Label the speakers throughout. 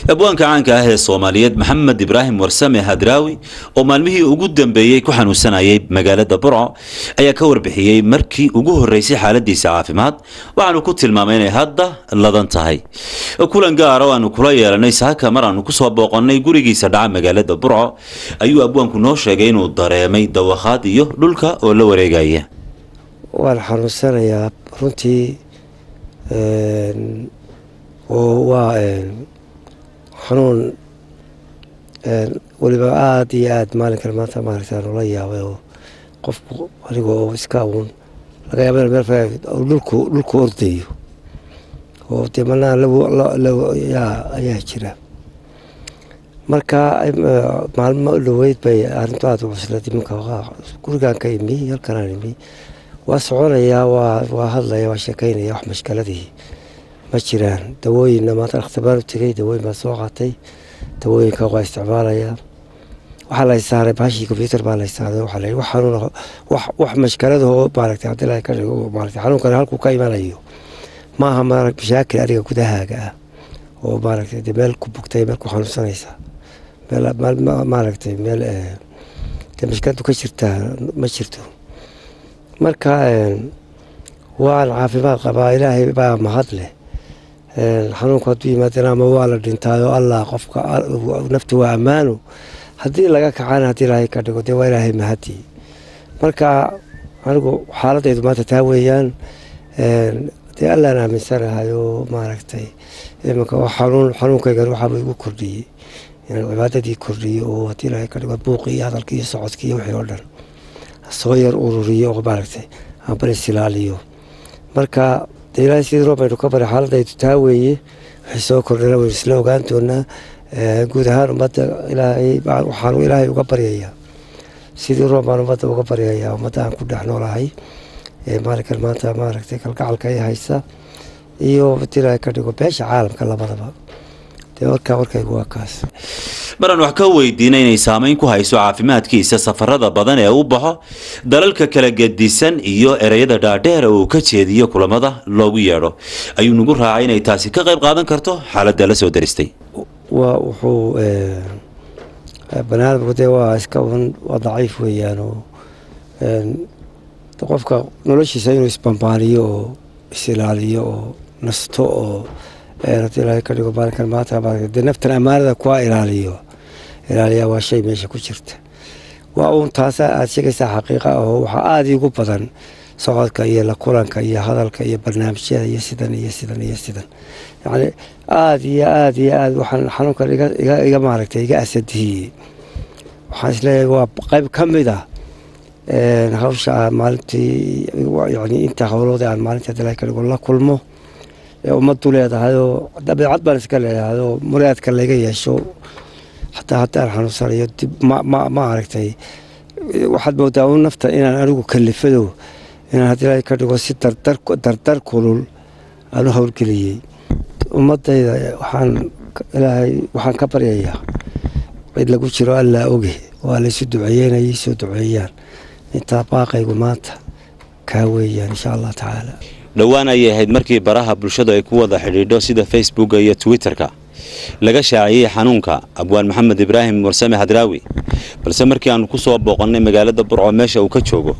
Speaker 1: Abwaanka caanka ah ee Soomaaliyeed Maxamed Ibraahim Warsame Hadraawi, oo maalmihii ugu dambeeyey ku xanuunsanayay magaalada Burco, ayaa ka warbixiyey markii ugu horreysay xaaladiisa caafimaad, waxaanu ku tilmaamay inay hadda ladan tahay. Kulan gaara oo aanu kula yeelanay saaka mar aanu kusoo booqannay gurigiisa dhaca magaalada Burco ayuu abwaanku noo sheegay inuu dareemay dawakhaad iyo dhulka oo la wareegaya.
Speaker 2: Waan xanuunsanayaa runtii, oo waa xanuun weliba aada iyo aada maalinkan maanta maaragta nula yaabay, oo qofku aniga oo iska uun laga yaaba meel dhulku ordayo oo dee manaa ayaa jira. Marka maalmo dhaweyd bay arrintu aada u cuslayd. Iminka gurigaan ka imi, halkanaan imi, waa soconayaa, waa hadlaya, waa sheekeynaya, wax mashkaladii ma jiraan. Dawooyinna maanta dhakhtar baan u tegey, dawooyin baan soo qaatay, dawooyinka waa isticmaalayaa. Waxaa la saaray bahashii computer baa la saaray. Waxaa la yidhi wax xanuun, wax mashkaladahoo maaragtay haddii la ka dhigo maaragtay xanuunkan halkuu ka imanayo maaha mashaakil adiga gudahaaga ah oo maaragtay dee meel ku bugtay, meel ku xanuunsanaysa, meel maaragtay meel dee mashkaladu ka jirtaa ma jirto. Marka waan caafimaad qabaa, Ilaahay baa mahad leh. Xanuunku hadduu yimaadana ama waa la dhintaayo, Allah qofka naftu waa ammaano, haddii laga kacana haddii Ilaahay ka dhigo dee waa Ilaahay mahadii. Marka anigu xaaladaydu maanta taa weeyaan, dee Allaan aaminsanahay oo maaragtay iminka xanuun xanuunkaygan waxaaba igu kordhiyey inaan cibaadadii kordhiyo, oo haddii Ilaahay ka dhigo buuqii iyo hadalkii iyo socodkii iyo wixii oo dhan soo yar ururiyo oo maaragtay aan bal isilaaliyo. Marka dee Ilaahay sidii roob baynu ka baray, xaaladaydu taa weeye. Wixii soo kordhana waynu isla ogaan doonaa. Guud ahaan ummadda Ilaahay waxaanu Ilaahay uga baryayaa, sidii roob baan ummadda uga baryayaa, ummadda aan ku dhex noolahay maalinkan maanta maaragtay kalgacalka i haysa iyo haddii Ilaahay ka dhigo beesha caalamka labadaba. Dee warkaa warkaygu waa kaas.
Speaker 1: Maraan wax ka weydiinay inay saameyn ku hayso caafimaadkiisa safarada badan ee u baxo dalalka kala gedisan iyo ereyada dhaadheer uu ka jeediyo kulamada loogu yeedho, ayuu nagu raacay inay taasi ka qayb qaadan karto xaaladda la soo daristay.
Speaker 2: Waa wuxuu bani aadamku dee waa iska un waa daciif weeyaan, oo qofka noloshiisa inuu isbambaaniyo oo is-ilaaliyo oo nasto oo haddii Ilaahay ka dhigo maalinkan maanta maaragtay dee naftan ammaanada kuwa ilaaliyo ilaaliyaa waa shay meesha ku jirta. Waa uun taasa aada sheegaysaa xaqiiqa oo waxaa aada iigu badan socodka iyo la kulanka iyo hadalka iyo barnaamijyada iyo sidan iyo sidan iyo sidan, yacni aada iyo aada iyo aada waxaan xanuunkan iga maaragtay iga asadihiyey. Waxaan isleeyahay waa qayb ka mid ah hawsha aan maalintii, yani inta howlood aan maalintii haddii Ilaahay ka dhigo la kulmo ee ummaddu leedahay, oo dabeecad baan iska leeyahay oo muraadka laga yeesho xataa haddaan xanuunsanayo dib ma aragtay. Waxaad moodaa un nafta inaan anigu kalifado inaan haddii Ilaahay ka dhigo si dardar dardar kulul aan u howlgeliyey ummadayda. Waxaan Ilaahay waxaan ka baryayaa, cid lagu jiro Allaa oge, waa laysu duceeyeynayay, soo duceeyaan. Intaa baaqaygu maanta kaa weeyaan, insha Allah tacaala.
Speaker 1: Dhowaan ayay ahayd markii baraha bulshadu ay ku wada xidhiidho sida Facebooka iyo Twitterka laga shaaciyey xanuunka abwaan Maxamed Ibraahim Warsame Hadraawi, balse markii aanu ku soo booqannay magaalada Burco meesha uu ka joogo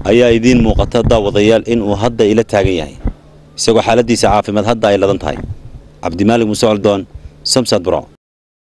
Speaker 1: ayaa idiin muuqata, daawadayaal, inuu hadda ila taagan yahay isagoo xaaladiisa caafimaad hadda ay ladan tahay. Cabdimaalig Muuse Coldoon, Samsad, Burco.